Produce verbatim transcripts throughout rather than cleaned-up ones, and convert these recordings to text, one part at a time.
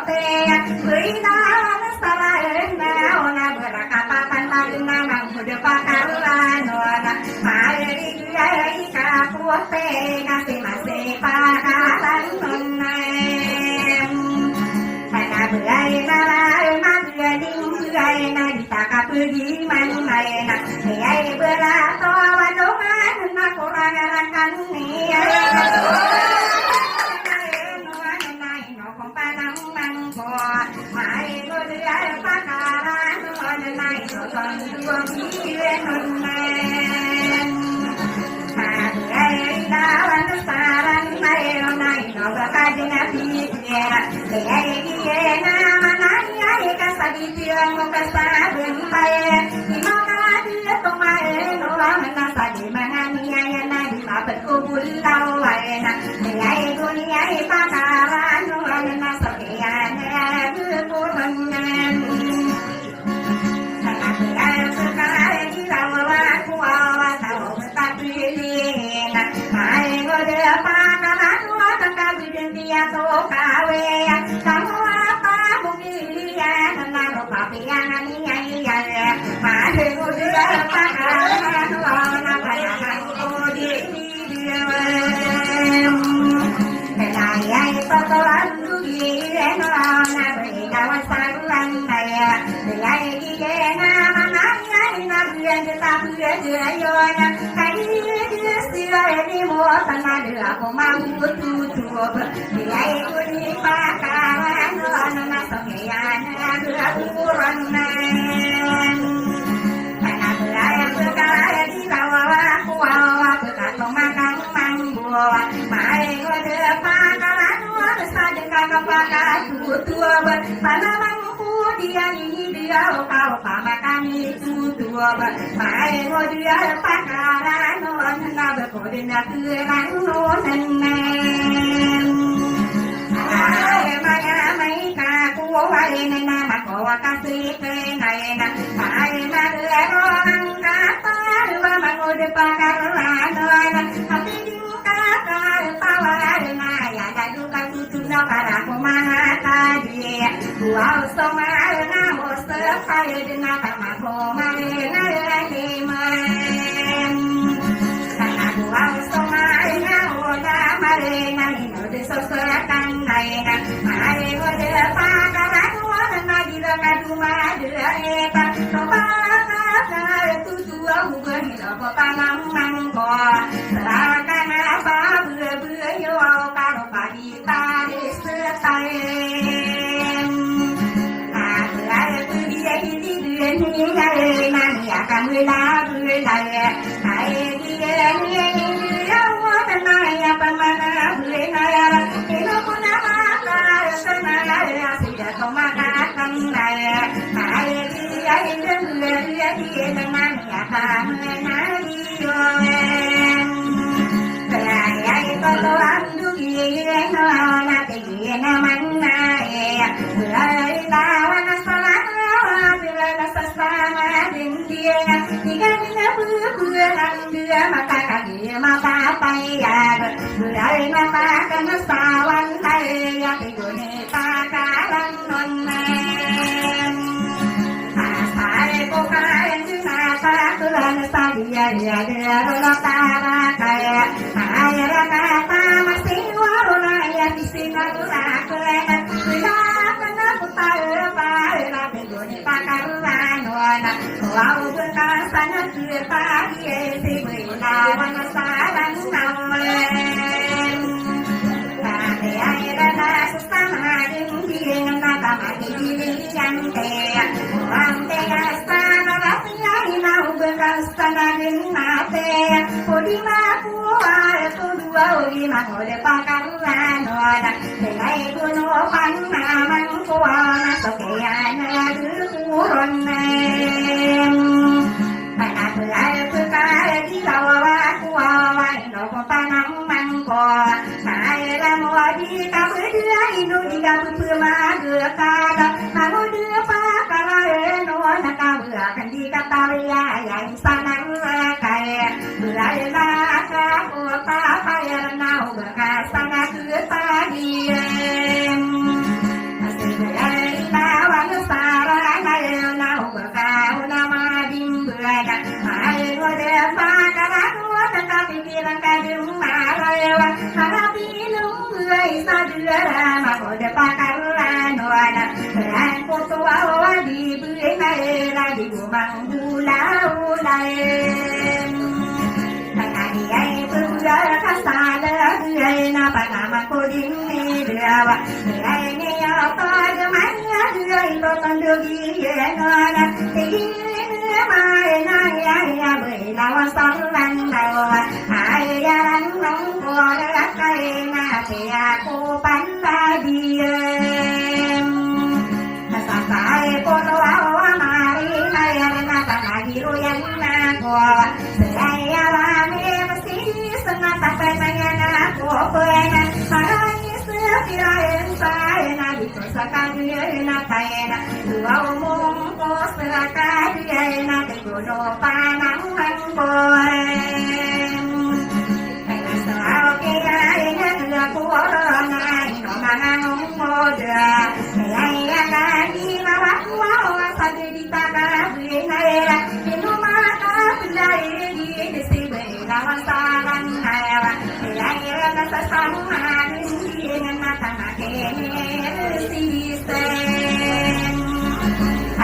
Pia, bina, na sala, na, ona, bera, kapatan, na, na, na, muda, pakaran, ona, mairi, iya, ika, pute, kasi, masi, pakaran, ona. Mana, bera, na, na, na, bera, di, bera, na, di, taka, pegi, man, na, na, iya, bera, to, wano, man, na, kurang, rakan, iya, na, na, na, na, Ran ko towa o adi bena ela di gomang bolabola e. Tangani ay bebela ka sala di ay na panama ko di ni dawa. Ay ni ya pa de mani adi ay to tando di ay na na. Tigi ni ma ay na ya ya bela wa salan dawa. Ay ya ran nong ko na kay na tiya ko pan Padiyan. Nasasay ko no awa mari, mayar na panagiro yan na ko. Saya ya wami masidi, sanga tapay maya na ko, pwena. Marani sa pirayan sa, na dito sa kanila na tayo na. Duwa umong ko sa kanila na. Kono panangan ko, eh. Kaya sa ako kaya ina nila ko na ino mananong mo da. Kaya iya kani mawakuwa sa didita ka binaira. Ino makapilay di disibe na wasalan naira. Kaya iya ka sa sama di na matama.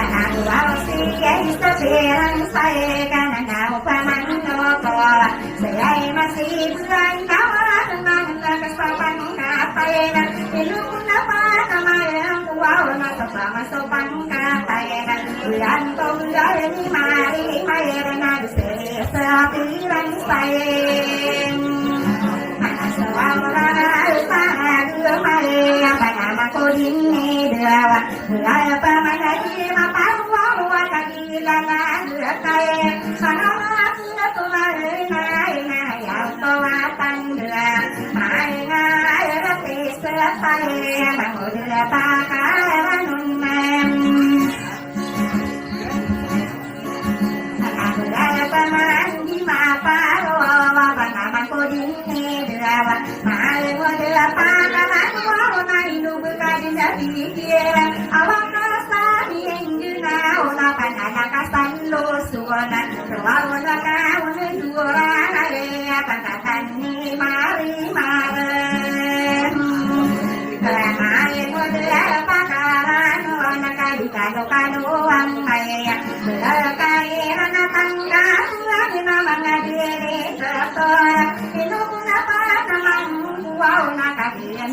Anak ko aw si ay sa pirang sae ka na na o pamangno ko. Sa ay masibulan ka wa na na kasapan ka pa ina. Ino ko na pa na mayang ko aw na sa pamasopan ka pa ina. Ulan ko ulan ni mari mayang na sa pirang sae. Anak ko aw na sa agu mari apa nama ko din ni dawa. Wala pa man a di maparuwa, wala ka di lalaga kaya. Sana nga sila tumarin na inayaw ko at ang dula. Maingay at isa pa rin ang udula pa karanungan. Nakakilala pa man di maparuwa, wala pa naman ko din ni dula. Maingay at isa pa rin ang udula pa karanungan. Awa ka sa miyenggi na ona pananakasan losuwanan. Rawa ona ka ona duwara kaya pangkatan ni mari mari. Kaya mari mo dula pakaran ona kadi kado kado ang maya. Dula kaya na tangga dula di na mga diri totoo. Ino ko na pa naman kuwaw na kadi Aya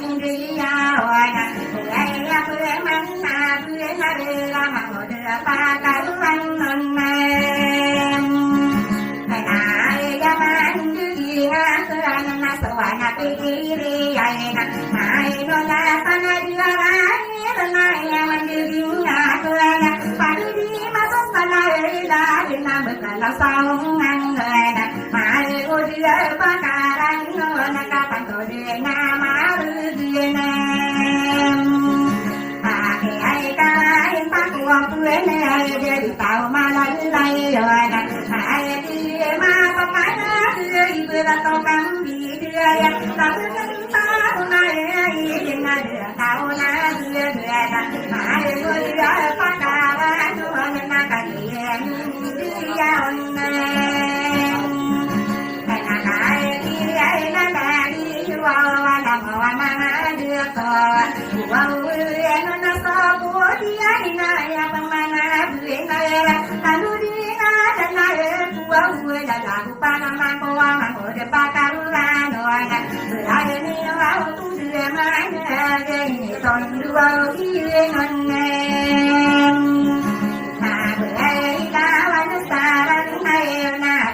Aki ay karain pakuwampuan ay jadi taw malalay yona. Ay di mapapana ay ibarat o kambidaya. Tapos ang taw na ay di na di taw na di di na. Ay mo di ay pakawan o na kaniyan di yaon na.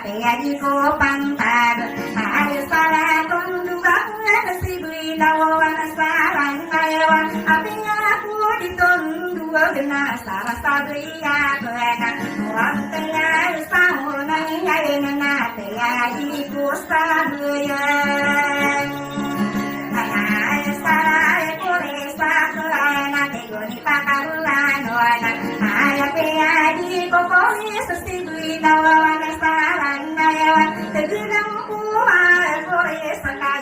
Aya di ko pantag, aya sa raton duga ko na si Bui na wawan sa ran na yawan. Apiya ko di ton duga na sa ra sa Bui ya ko na. Wan taya sa mo na ya na na taya di ko sa Bui ya. Aya sa ra ko re sa ko na te ko di pa ka ran na. Aya taya di ko ko re sa si Bui na wawan sa ran na yawan. Tegelang ko ma ko re sa kay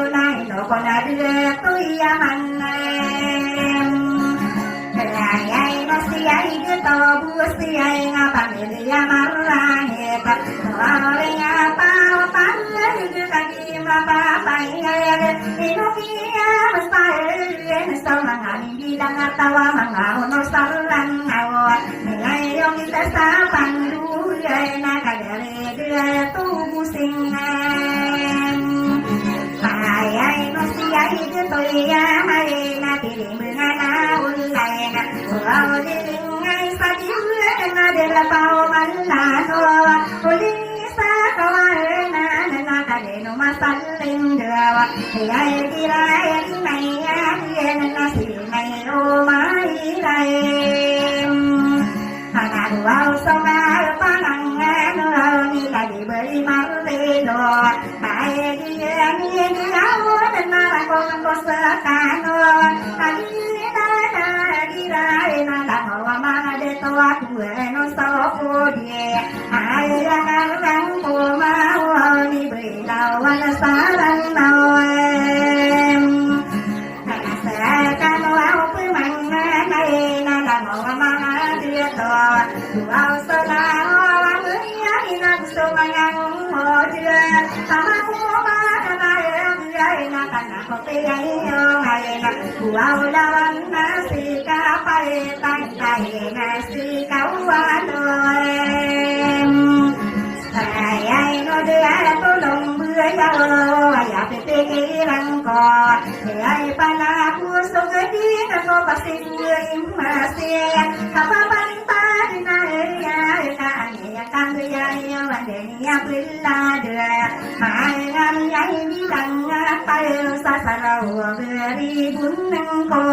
Ino ko na di to iya manem. Kaya ino siya i di to bo siya i nga pamilya marangit. Ori nga pa o pamilya di ka di mapapayag. Ino kiya mas paen so manga bidang a taw a manga onor sa langaw. Ngayon kita sa panduya na kadari Diyatu busingan. Mayay no siya i di to iya, mayay na tilimbengan a ulay na. Uraw dilingay sa diwla na dila pa o malano. Uli sa kawanan na kadeno masaling dawa. Iyay diray di maya diyan na si may o mairay. Panaguaw so nga panangan, uraw ni kadi beri marlido. Ay di ni di awo na narakong ko sa kano. Ay di na na di ra na na ko wa ma de to aku no so ko di. Ay ya na rang ko ma wa ni beri lawan saran na wa. Kanasakan wa o pemangana ina na mo wa manga di to. Wa o so na wa wa ya ina so manga mo di. Sama ko ma na na ya ina kana ko pe ya ina. Wa o lawan na si ka pa e tang ta e na si ka wa no. Aya ino di aya tolong baya o aya pipikiran ko. Aya ipanaku so gadi na ko pasing imasi. Kapapantad na aya aya ka aya kang aya aya wanda niya pulad. Maangan aya ibilang nga tayo sa saraw beri buneng ko.